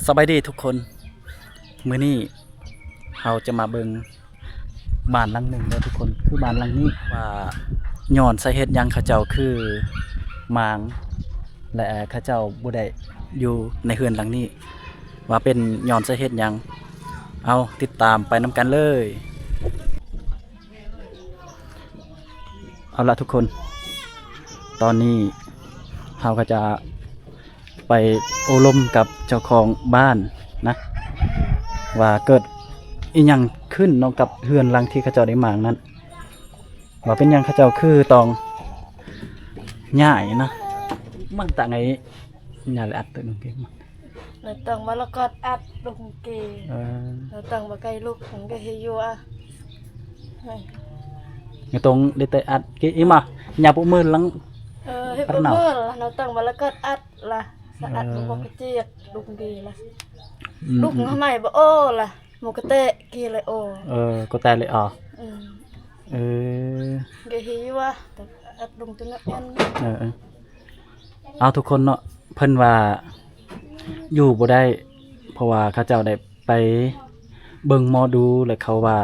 ສະບາຍດີທຸກຄົນ, ມື້ນີ້ເຮົາຈະມາເບິ່ງບ້ານຫຼັງໜຶ່ງເດີທຸກຄົນ. ຄືບ້ານຫຼັງນີ້ ວ່າຍ້ອນສາເຫດຫຍັງເຂົາເຈົ້າຄືມ້າງ ແລະ ເຂົາເຈົ້າບໍ່ໄດ້ຢູ່ໃນເຮືອນຫຼັງນີ້, ວ່າເປັນຍ້ອນສາເຫດຫຍັງ. ເອົາ ຕິດຕາມໄປນຳກັນເລີຍ. ເອົາລະທຸກຄົນ, ຕອນນີ້ເຮົາກໍຈະໄປໂອ້ລົມກັບເຈົ້າຂອງບ້ານນະ ວ່າເກີດອີ່ຫຍັງຂຶ້ນເນາະ ກັບເຮືອນຫຼັງທີ່ເຂົາເຈົ້າໄດ້ມ້າງນັ້ນ, ວ່າເປັນຫຍັງເຂົາເຈົ້າຄືຕ້ອງຍ້າຍນະ. ມັນຕາງໄອ້ Nhà lại ắt tự đùng kia mà. Nó tông mà nó cót ắt đùng kia. Ờ. Nó tông mà cây lục đùng kia thì vua. Nó tông đi tới ắt kia ý mà. Nhà bộ mưa lắng. Ờ, thì ắt bộ nào? Mưa là nó tông mà nó cót ắt là. Sa ắt. Ờ. Đùng một cái chiếc đùng kia là. Ừ, đùng ừ. Hôm nay bà ô là. Một cái tệ kia lại ô. Ờ, có tệ lại ô. Ừ. Ừ. Cái hi vua. Ắt đùng tụi nó ăn. Ờ, ờ. ເອົາ ທຸກຄົນເນາະ, ເພິ່ນວ່າຢູ່ບໍ່ໄດ້ ເພາະວ່າເຂົາເຈົ້າໄດ້ໄປເບິ່ງໝໍດູ ແລະ ເຂົາວ່າ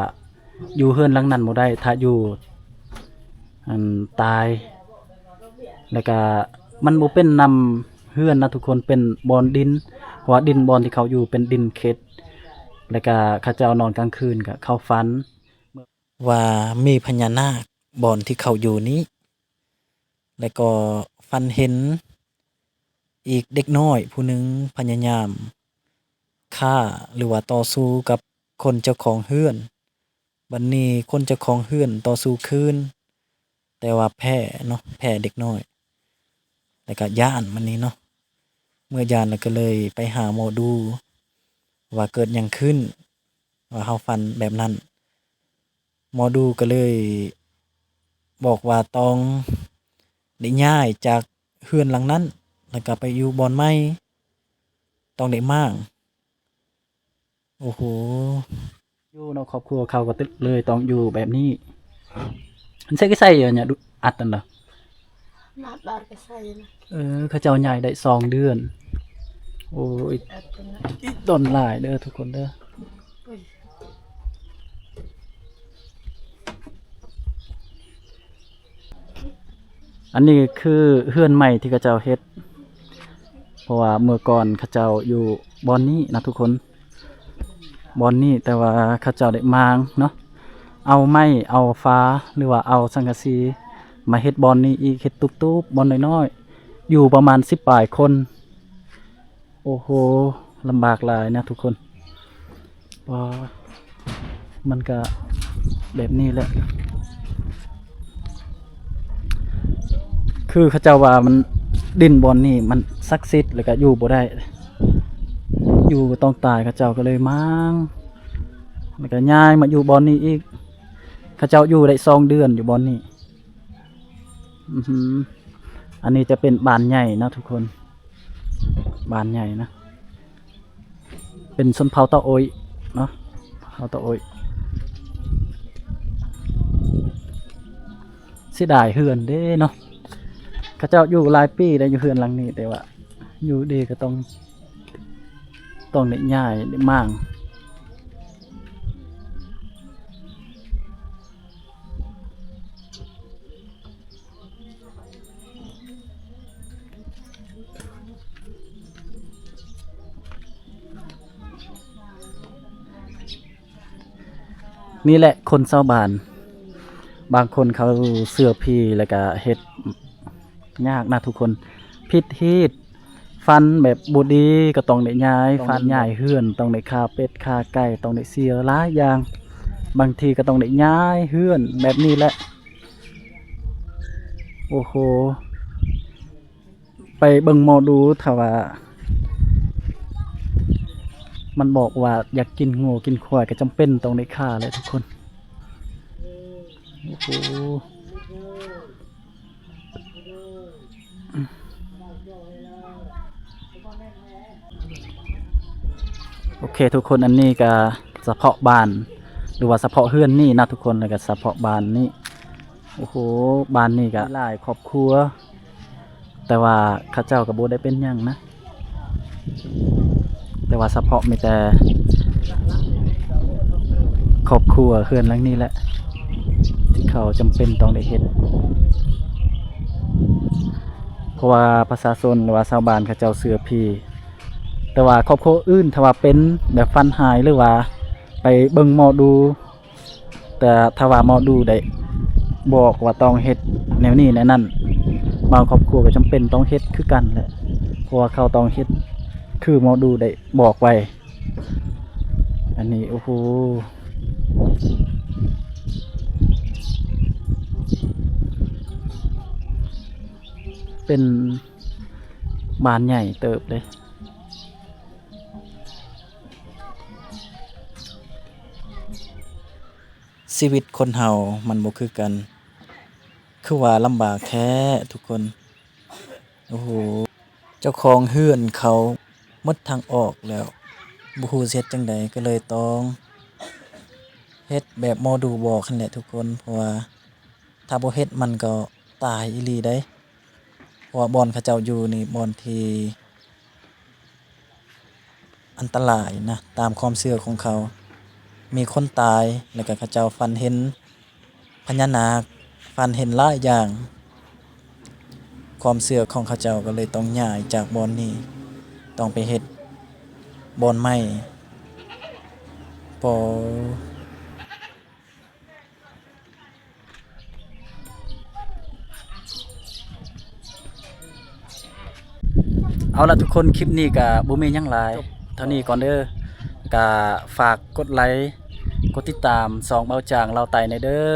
ຢູ່ເຮືອນຫຼັງນັ້ນບໍ່ໄດ້ ຖ້າຢູ່ ອັນ ຕາຍ. ແລ້ວກະມັນບໍ່ເປັນນຳເຮືອນນະທຸກຄົນ, ເປັນບ່ອນດິນ, ເພາະວ່າດິນບ່ອນທີ່ເຂົາຢູ່ເປັນດິນເຂັດ. ແລ້ວກະເຂົາເຈົ້ານອນກາງຄືນກະເຂົາຝັນ ວ່າມີພະຍານາກບ່ອນທີ່ເຂົາຢູ່ນີ້ ແລະກໍຝັນເຫັນອີກເດັກນ້ອຍຜູ້ໜຶ່ງພະຍາຍາມຂ້າ ຫຼືວ່າຕໍ່ສູ້ກັບຄົນເຈົ້າຂອງເຮືອນ. ບັດນີ້ຄົນເຈົ້າຂອງເຮືອນຕໍ່ສູ້ຄືນ ແຕ່ວ່າແພ້ເນາະ, ແພ້ເດັກນ້ອຍ ແລ້ວກະຢ້ານບັດນີ້ເນາະ. ເມື່ອຢ້ານແລ້ວກໍເລີຍໄປຫາໝໍດູວ່າເກີດຫຍັງຂຶ້ນ ວ່າເຮົາຝັນແບບນັ້ນ. ໝໍດູກໍເລີຍບອກວ່າຕ້ອງໄດ້ຍ້າຍຈາກເຮືອນຫຼັງນັ້ນ ແລ້ວກໍໄປຢູ່ບ່ອນໃໝ່, ຕ້ອງໄດ້ມ້າງ. ໂອ້ໂຫ ຢູ່ເນາະ ຄອບຄົວເຂົາກໍເລີຍຕ້ອງຢູ່ແບບນີ້. ມັນໃສ່ ໃສ່ອັນຫຍັງ ອັດນັ້ນລະ ມາບາດກໍໃສ່ນະ. ເອີ ເຂົາເຈົ້າຍ້າຍໄດ້ສອງເດືອນ. ໂອ້ຍ ອັດຕົວນັ້ນ ອີດດົນຫຼາຍເດີທຸກຄົນເດີ. ໂອ້ຍ. ອັນນີ້ຄືເຮືອນໃໝ່ທີ່ເຂົາເຈົ້າເຮັດ ເພາະວ່າເມື່ອກ່ອນເຂົາເຈົ້າຢູ່ບ່ອນນີ້ນະທຸກຄົນ, ບ່ອນນີ້, ແຕ່ວ່າເຂົາເຈົ້າໄດ້ມ້າງເນາະ, ເອົາໄມ້ ເອົາຝາ ຫຼືວ່າເອົາສັງກະສີມາເຮັດບ່ອນນີ້ອີກ, ເຮັດຕູບໆ ບ່ອນນ້ອຍໆ ຢູ່ປະມານສິບປາຍຄົນ. ໂອ້ໂຫ ລຳບາກຫຼາຍນະທຸກຄົນ. ປາ ມັນກະແບບນີ້ແຫຼະ, ຄືເຂົາເຈົ້າວ່າມັນ ດິນບ່ອນນີ້ມັນສັກສິດ ແລ້ວກະຢູ່ບໍ່ໄດ້, ຢູ່ກໍຕ້ອງຕາຍ, ເຂົາເຈົ້າກໍເລີຍມ້າງ ແລ້ວກະຍ້າຍມາຢູ່ບ່ອນນີ້ອີກ. ເຂົາເຈົ້າຢູ່ໄດ້ສອງເດືອນຢູ່ບ່ອນນີ້. ອື ອັນນີ້ຈະເປັນບ້ານໃຫຍ່ເນາະທຸກຄົນ, ບ້ານໃຫຍ່ນະ, ເປັນຊົນເຜົ່າຕາໂອ້ຍເນາະ, ເຜົ່າຕາໂອ້ຍ. ເສຍດາຍເຮືອນເດ້ເນາະ, ເຂົາເຈົ້າຢູ່ຫຼາຍປີແລ້ວຢູ່ເຮືອນຫຼັງນີ້, ແຕ່ວ່າຢູ່ດີກໍຕ້ອງ ຕ້ອງໄດ້ຍ້າຍ ໄດ້ມ້າງ. ນີ້ແຫຼະຄົນຊາວບ້ານ, ບາງຄົນເຂົາເຊື່ອຜີ ແລ້ວກະເຮັດຍາກນະທຸກຄົນ, ຜິດຮີດ ຝັນແບບບໍ່ດີກໍຕ້ອງໄດ້ຍ້າຍ, ຝັນຍ້າຍເຮືອນ, ຕ້ອງໄດ້ຂ້າເປັດຂ້າໄກ່, ຕ້ອງໄດ້ເສຍຫຼາຍຢ່າງ, ບາງທີກໍຕ້ອງໄດ້ຍ້າຍເຮືອນແບບນີ້ແຫຼະ. ໂອ້ໂຫ ໄປເບິ່ງໝໍດູ, ຖ້າວ່າມັນບອກວ່າຢາກກິນງົວກິນຄວາຍ ກໍຈຳເປັນຕ້ອງໄດ້ຂ້າແຫຼະທຸກຄົນ. ໂອ້ໂຫ. ໂອເຄທຸກຄົນ, ອັນນີ້ກະສະເພາະບ້ານ ຫຼືວ່າສະເພາະເຮືອນນີ້ນະທຸກຄົນ, ແລ້ວກະສະເພາະບ້ານນີ້. ໂອ້ໂຫ ບ້ານນີ້ກະຫຼາຍຄອບຄົວ, ແຕ່ວ່າເຂົາເຈົ້າກະບໍ່ໄດ້ເປັນຫຍັງນະ, ແ ແຕ່ວ່າສະເພາະມີແຕ່ຄອບຄົວເຮືອນຫຼັງນີ້ແຫຼະ ທີ່ເຂົາຈຳເປັນຕ້ອງໄດ້ເຮັດ ເພາະວ່າປະຊາຊົນ ຫຼືວ່າຊາວບ້ານເຂົາເຈົ້າເຊື່ອຜີ. ແຕ່ວ່າຄອບຄົວອື່ນ ຖ້າວ່າເປັນແບບຝັນຮ້າຍ ຫຼືວ່າໄປເບິ່ງໝໍດູ ແຕ່ຖ້າວ່າໝໍດູໄດ້ບອກວ່າຕ້ອງເຮັດແນວນີ້ແນວນັ້ນ ບາງຄອບຄົວກໍຈຳເປັນຕ້ອງເຮັດຄືກັນແຫຼະ ເພາະວ່າເຂົາຕ້ອງເຮັດຄືໝໍດູໄດ້ບອກໄວ້. ອັນນີ້ ໂອ້ໂຫ ເປັນບ້ານໃຫຍ່ເຕີບເດ້. ຊີວິດຄົນເຮົາມັນບໍ່ຄືກັນ ຄືວ່າລຳບາກແທ້ທຸກຄົນ. ໂອ້ໂຫ ເຈົ້າຂອງເຮືອນເຂົາໝົດທາງອອກແລ້ວ ບໍ່ຮູ້ຊິເຮັດຈັ່ງໃດ ກໍເລີຍຕ້ອງເຮັດແບບໝໍດູບອກຫັ້ນແຫຼະທຸກຄົນ ເພາະວ່າຖ້າບໍ່ເຮັດມັນກໍຕາຍອີ່ຫຼີໃດ໋ ເພາະວ່າບ່ອນເຂົາເຈົ້າຢູ່ນີ້ບ່ອນທີ່ ອັນຕະລາຍນະ ຕາມຄວາມເຊື່ອຂອງເຂົາ ມີຄົນຕາຍ ແລ້ວກະເຂົາເຈົ້າຝັນເຫັນພະຍານາກ ຝັນເຫັນຫຼາຍຢ່າງ ຄວາມເຊື່ອຂອງເຂົາເຈົ້າກໍເລີຍຕ້ອງຍ້າຍຈາກບ່ອນນີ້ ຕ້ອງໄປເຮັດບ່ອນໃໝ່. ພໍ ເອົາລະທຸກຄົນ ຄລິບນີ້ກະບໍ່ມີຫຍັງຫຼາຍ ຈົບເທົ່ານີ້ກ່ອນເດີ ກະຝາກກົດໄລ ກົດຕິດຕາມຊ່ອງເບົາຈາງລາວໃຕ້ແດ່ເດີ.